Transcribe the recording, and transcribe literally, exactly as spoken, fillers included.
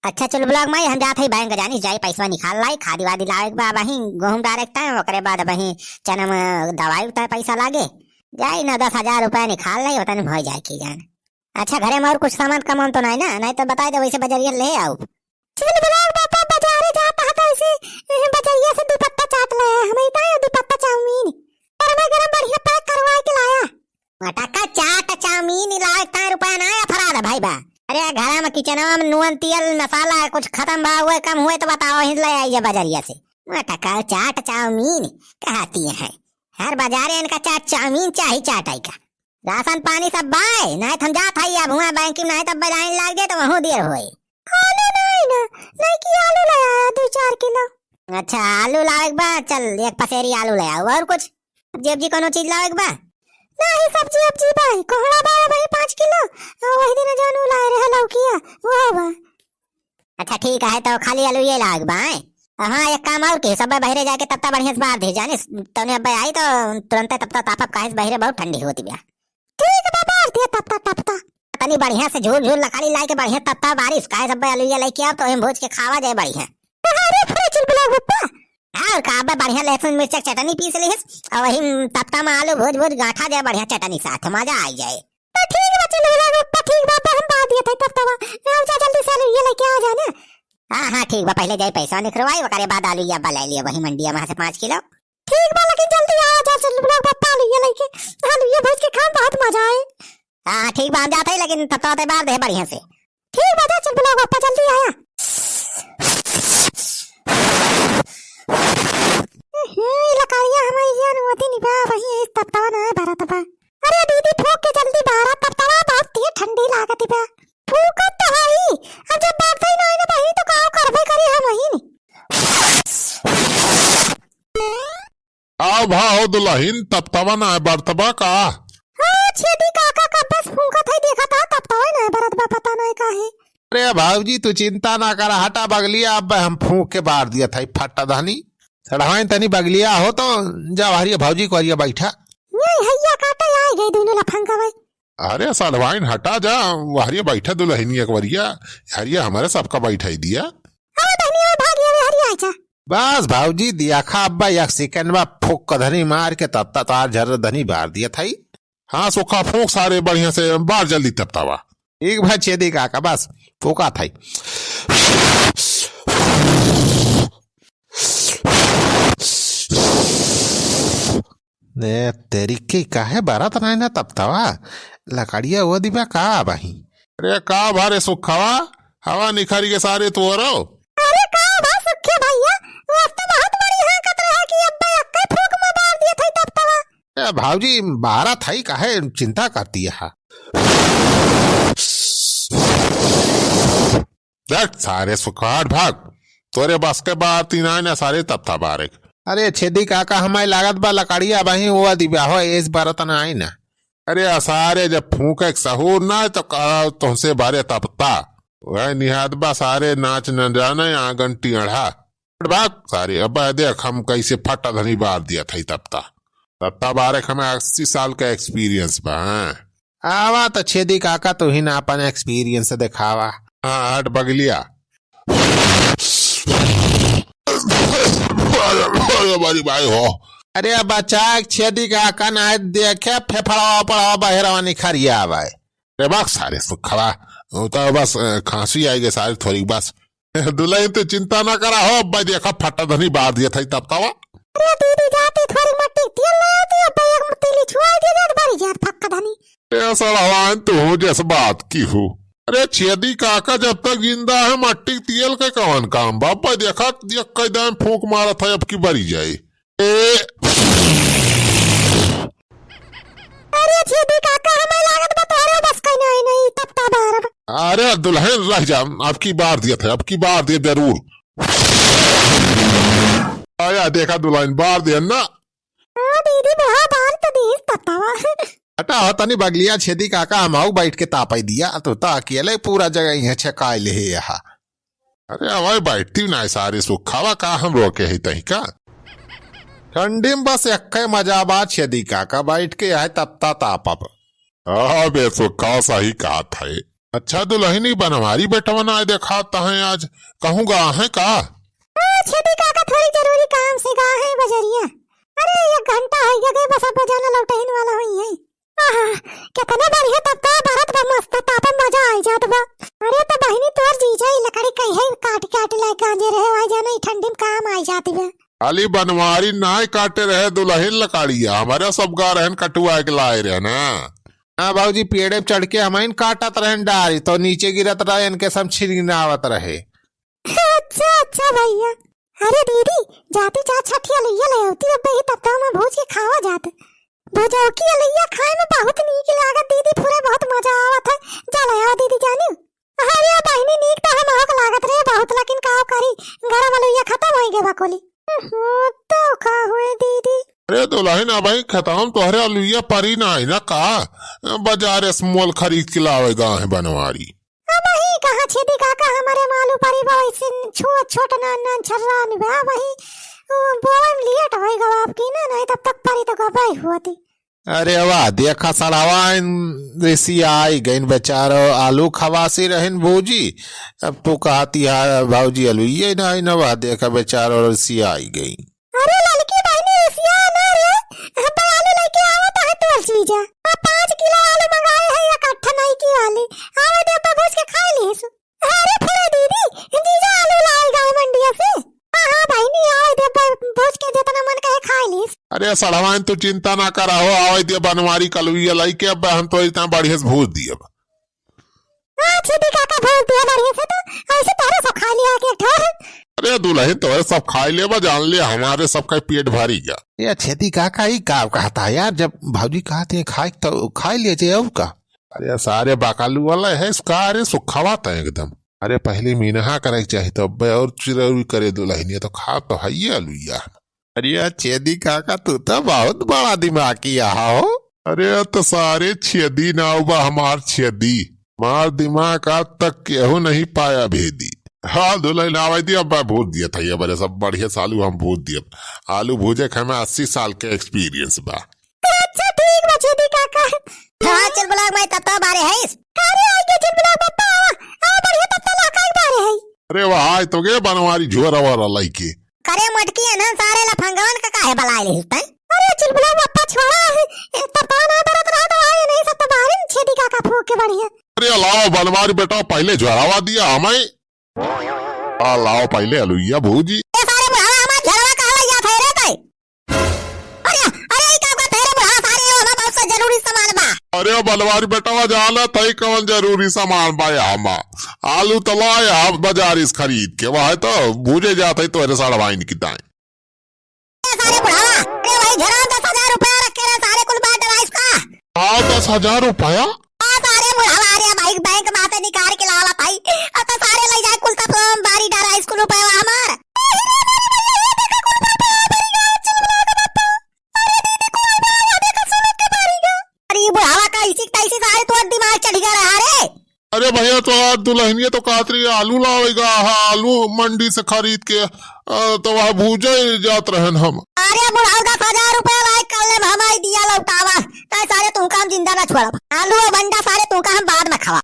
अच्छा चुलबुला क माई, हम जात हई बैंक जानी, जाई पैसा निकाल लाई, खादी वादी लावे के बा, वहीं गेहूं डारे के ताई, ओकरे बाद वहीं चना में दवाई उतार पैसा लागे, जाई ना दस हजार रुपया निकाल लाई, ओतने में हो जाए की जान। अच्छा घरे में और कुछ सामान कमान तो नहीं ना, नहीं तो बताई दे वैसे बजरिया ले आऊ। चुलबुला क बापा बजारे जात ह तो ऐसे, एह, बजरिया से दुपट्टा चाट ले आया, हम इतना दुपट्टा चाउमीन, गरमा गरम बढ़िया पैक करवा के लाया। मटका चाट चाउमीन लावे ताई रुपया ना अफराद भाई बा। अरे घरा में किचनवा में नून तेल मसाला कुछ खत्म भा हुए कम हुए तो बताओ, हिंद ले आइए बजरिया से। मटका चाट चाउमीन कहती है, हर बजारे इनका चाट चाउमीन चाही चाटाई का। राशन पानी सब बाय, नहीं तो हम जात हई अब हुआ बैंक में, नहीं तो लाइन लाग जाए तो वहूँ देर होए। आलू नहीं ना, नहीं कि आलू ले आया दो चार किलो। अच्छा आलू लावे के बा, चल एक पसेरी आलू ले आओ। और कुछ सब्जी उब्जी कोनो चीज लावे के बा? नहीं सब्जी उब्जी बा, कोहड़ा बा भाई पाँच किलो, और वही दिन जौन उ लाए रहे लौकिया, वो बा। अच्छा ठीक है, तो खाली आलू ये लाग बा, हैं? हाँ, एक काम और के, सब बहिरे जाके तप्ता बढ़िया से बार दे, जानिस, तौने अब्बे आई तो तुरंते तप्ता तापब, काहे से बहिरे बहुत ठंडी होती बिया। ठीक बा, बार दिया तप्ता, तप्ता। तनी बढ़िया से झूल झूल लकड़ी लाई के बढ़िया तप्ता बारिस, काहे से अब्बे आलू ये लेके आओ तो हम भूज के खावा जाए बढ़िया। अरे फुरे चुलबुला क बापा। और का अब्बे बढ़िया लहसुन मिर्चा के चटनी पीस लिहिस, और वही तप्ता में आलू भूज भूज गांठा जाए बढ़िया चटनी साथ, मजा आई जाए। तो ठीक बा, चलो लगा, तो ठीक बा, तो हम बार दिया था तब तवा। अब जा जल्दी से ये लेके आ जाना। हाँ, हाँ, ठीक बा, पहले जाई पैसा निकरवाई, ओकरे बाद आलू या बा ले लिया वही मंडिया में से पाँच किलो। ठीक बा, लेकिन जल्दी आ जा, चलो लगा, पप्पा आलू ये लेके, आलू ये भूज के खान बहुत मजा आए। हाँ, हाँ, ठीक बा, हम जाते हैं, लेकिन तब तो बार दे बढ़िया से। ठीक बा, जा चल बुलाओ, पप्पा जल्दी आया। हम्म, ई लकड़िया हमारी जान होती नहीं बा, वही इस तप्तवा ना है भरत बा। अरे दीदी, फूंक के जल्दी बारा, तप्तवा बहुत तेज ठंडी लागत बा। फूंकत तो हई, अब जब बारते ही नहीं ना बहिन, तो का करबे करी हम बहिन। का भा हो दुलहिन, तप्तवा ना बरत बा का? हाँ, छेदी काका का बस फूंकत है, देखा था, तप्तवा ना बरत बा, पता नहीं काहे। अरे भौजी, तू चिंता ना करा, हटा बगलिया, अब हम फूंक के बार दिया था, फट्टा धनी। सड़वाइन तनी बगलिया हो तो जा हरिया भौजी को हरिया बैठा। ये हैया काटा आई गए दोनों लफंगा भाई। अरे सड़वाइन हटा जा, हरिया बैठा दुलहिनिया को हरिया, हरिया हमारे सबका बैठा ही दिया। अरे बहनिया भाग ये हरिया आइचा। बस भौजी, दिया खा अब्बा, एक सेकंड बा, फूंक क धनी मार के तब तक तार झर धनी बार दिया था। हाँ, सुखा फूंक सारे बढ़िया से, बार जल्दी तप्तावा। एक भाई छेदी काका, बस फूंका था। ने तेरी के काहे बारत नाय ना तप्तावा? लकड़िया वो दिबा का बही? अरे का भारे सुखवा, हवा निखरी के सारे तोरो। अरे का बा सुखे भैया, वो तो बहुत बड़ी हाकत रहा कि अब्बे अक्के फूंक में बार दिया था तप्तावा। ए भौजी, बारत है, काहे चिंता करती है? देख सारे सुखाड़ भाग, तोरे बस के बात ही ना, ना सारे तप्ता बारेक। अरे छेदी काका, हमारे लागत बा लकड़िया बही वो दिबा हो, इस बारत ना आई ना। अरे असारे जब फूंके के सहूर ना है तो का तुमसे बारे तप्ता। वह निहात बा सारे नाच न जाने आंगन टियढ़ा। बात सारी, अब देख हम कैसे फट्टा धनी बार दिया था तप्ता। तप्ता बारे हमें अस्सी साल का एक्सपीरियंस बा, हाँ। आवा तो छेदी काका, तू ही ना अपन एक्सपीरियंस दिखावा। हाँ, हट बगलिया। अरे, अरे, अरे भाई हो। अरे बच्चा, छेदी काका ना देखे, फेफड़वा पड़वा बहरवा निखरिया आवे। रे बाक सारे सुखवा, वो तो बस, अ, खांसी आई गई सारे थोड़ी बस। दुलहिन तू चिंता ना करा हो, अब्बा देखा फट्टा धनी बार दिया था तप्तावा। अरे दीदी जाती थोड़ी मट्टी तेल ले आती, अब्बा एक तीली छुआ दिया जात बारी जात फक्का धनी। ए सड़वाइन तू जैसे बात की हो। अरे छेदी काका जब तक जिंदा है मट्टी तेल के कवन काम बा, अब्बा देखा एक कई दाम फूंक मारा था अब की बरी जाए। ए। अरे छेदी काका, हमें लागत बा तोहरे बस कहीं नहीं, नहीं, तप्ता बार। अरे दुलहिन रह जा, अब की बार दिया था, अब की बार दिया जरूर। आया देखा दुलहिन, बार दिया ना। हाँ दीदी, बुढ़ा बार तो दीस तप्तावा। हटा हो तनी बगलिया छेदी काका, हम आऊ बैठ के तापाई दिया, तो ता अकेले पूरा जगह यहाँ छकाई ले है यहाँ। अरे अवै बैठती ना सारी सुखावा का हम रोके ही तही का। ठंडी में बस एक्के मजा बा छेदी काका बैठ के यह तत्ता तापब। हाँ बे सुखावा सही कहत है। अच्छा दुलहिनी, बनवारी बेटवा नाहीं देखात हैं आज, कहूँ गा हैं का? आ, छेदी काका थोड़ी जरूरी काम से गा हैं बजरिया। अरे, एक घंटा होइ गए, बस अब जाना लौटहिन वाला होइहैं। आहा, केतना बढ़िया तब तो बरत बा, मस्त तापे मजा आइ जात बा। अरे तो बहिनी, तोर जीजा ई लकड़ी कहिए काट काट लाइ गांजे रहे, वही जाना ई ठंडी में काम आइ जात बा। खाली बनवारी नाहीं काटे रहे दुलहिन लकड़िया, हमरे सब गा रहन कटुआ के लाए रहे ना। हाँ भौजी, पेड़े पे चढ़ के हमहिन काटत रहन डारी, तो नीचे गिरत रहे, इनके सब छिनावत रहे। अच्छा, अच्छा भैया। अरे दीदी, जाती चार छठिया लइया ले आवती, अब ही तब तो हम भूज के खावा जात। भुजौकी अलुइया खाए में बहुत नीक लागत दीदी, फुरे बहुत मजा आवत है। जा ले आवा दीदी जानी। अरे बहिनी, नीक तो हम होक लागत रहे बहुत, लेकिन का करी, गरम अलुइया खतम होइ गए बा कुली। हम्म, तो का हुए दीदी? अरे दुलहिन, अबहीं खतम तोहरे अलुइया परी नाहीं ना का? बजारे से मोल खरीद के लावे गा हैं बनवारी। अबहीं कहाँ छेदी काका, हमरे मालू परी बा, वैसे छुआ छोट नान नान छर्रान बा, वही, उ, बोवे में लेट होइ गवा अब की ना, नाहीं तब तक परी तो गबई हुआ थी। अरे वाह, देखा सड़वाइन रिसियाइ गइन बेचारो, आलू खवासी रहिन भौजी। अब तू कहती है भौजी अलुइये नाहीं ना, वाह देखा बेचारो रिसियाइ गइन। अरे ललकी बहिनी, रिसिया ना रे, हम तो आलू लइके आवत है तोर जीजा। आ पाँच किलो आलू मंगाए है, एक अट्ठा नई की वाली। आवे दे अब्बा भूज के खाइ लीस। अरे फुरे दीदी, जीजा आलू लाए गए मंडिया से। हाँ, हाँ बहिनी, आवे दे अब्बा भूज के जितना मन कहे खाइ लीस। अरे सड़वाइन, तू चिंता ना करा हो, आवे दे बनवारी कलुइया लइके, अब हम तो इतना बढ़िया से भूज दिए। हाँ, छेदी काका भूज दिया बढ़िया से, तो ऐसे तोहरे सब खाइ लिया एक ठो। अरे दुलहिन, तोहरे सब खाइ लेबा, जान ले, हमरे सब का पेट भरी गया। ये छेदी काका, ई का कहत है यार, जब भौजी कहत है खाए तो खाइ लिए जे, और का? अरे सारे बकालू वाला है इसका, अरे सुखावा था एकदम। अरे पहले मीनहा करे के चाही, तब और चिरौरी करे दुलहिनिया, तो खा तो है ये अलुइया। अरे यार छेदी काका, तू तो बहुत बड़ा दिमागी आहा हो। अरे तो सारे छेदी नाव बा हमार छेदी, हमार दिमाग आज तक केहू नहीं पाया भेदी। हाँ दुलहिन, आवे दिया, अब भूज दिया था ये बरे सब बढ़िया से आलू हम भूज दिया। आलू भूजे के हमें अस्सी साल के experience बा। अच्छा ठीक बा छेदी काका। हाँ चुलबुला माई, तब तो बारे है। अरे आइ गए चुलबुला बप्पा, आवा, आवा बढ़िया तब तो लाका ही बारे है। अरे वाह, आइ तो गए बनवारी झोरा वाला लइके। करे मटकी है ना, सारे लफंगवन का काहे बलाए ले तैं? अरे चुलबुला बप्पा छोड़ा है, ए, तब तो ना बरत रहा तो आए नहीं, सब तो बारे में छेदी काका फूक के बढ़िया। अरे लाओ बनवारी बेटा, पहले झोरावा दिया हमें। आ लाओ पहले अलुइया भूजी। ए सारे बुढ़ावा, हमार झोरावा कहवा जात है रे तैं? अरे, अरे, ई का बात है रे बुढ़ा, सारे, ओ, हमार बहुत सा जरूरी सामान बा। अरे, बनवारी बेटवा, जाना तई कवन जरूरी सामान बा, हमा आलू तो लाए हम बजारी से खरीद के, वह तो भूजे जात है तोहरे सड़वाइन की ताई। ए, सारे बुढ़ावा, अरे, वही झोरा में दस हजार रुपया रखे रहे, सारे कुल बांट डराइस का। हाँ, दस हजार रुपया? हाँ, सारे बुढ़ावा, अरे, भाई, बैंक में से निकाल के लावा भाई, अब तो सारे ले जाए कुल, तब हम बारी डराइस कुल रुपया हमार। अरे ई बुढ़ावा का इसी तैसी सारे तोर दिमाग चढ़ गया रहा रे। अरे भैया, तो आज दुलहिनिया तो कहत रही आलू लावेगा, हाँ, आलू मंडी से खरीद के, अ, तो वह भूजे जात रहन हम। अरे बुढ़ाऊ, दस हजार रुपया लाए कल में हमारी दिया लौटावा, तै सारे तुमका हम जिंदा ना छोड़ब। आलू और बंडा सारे तुमका हम बाद में खावा।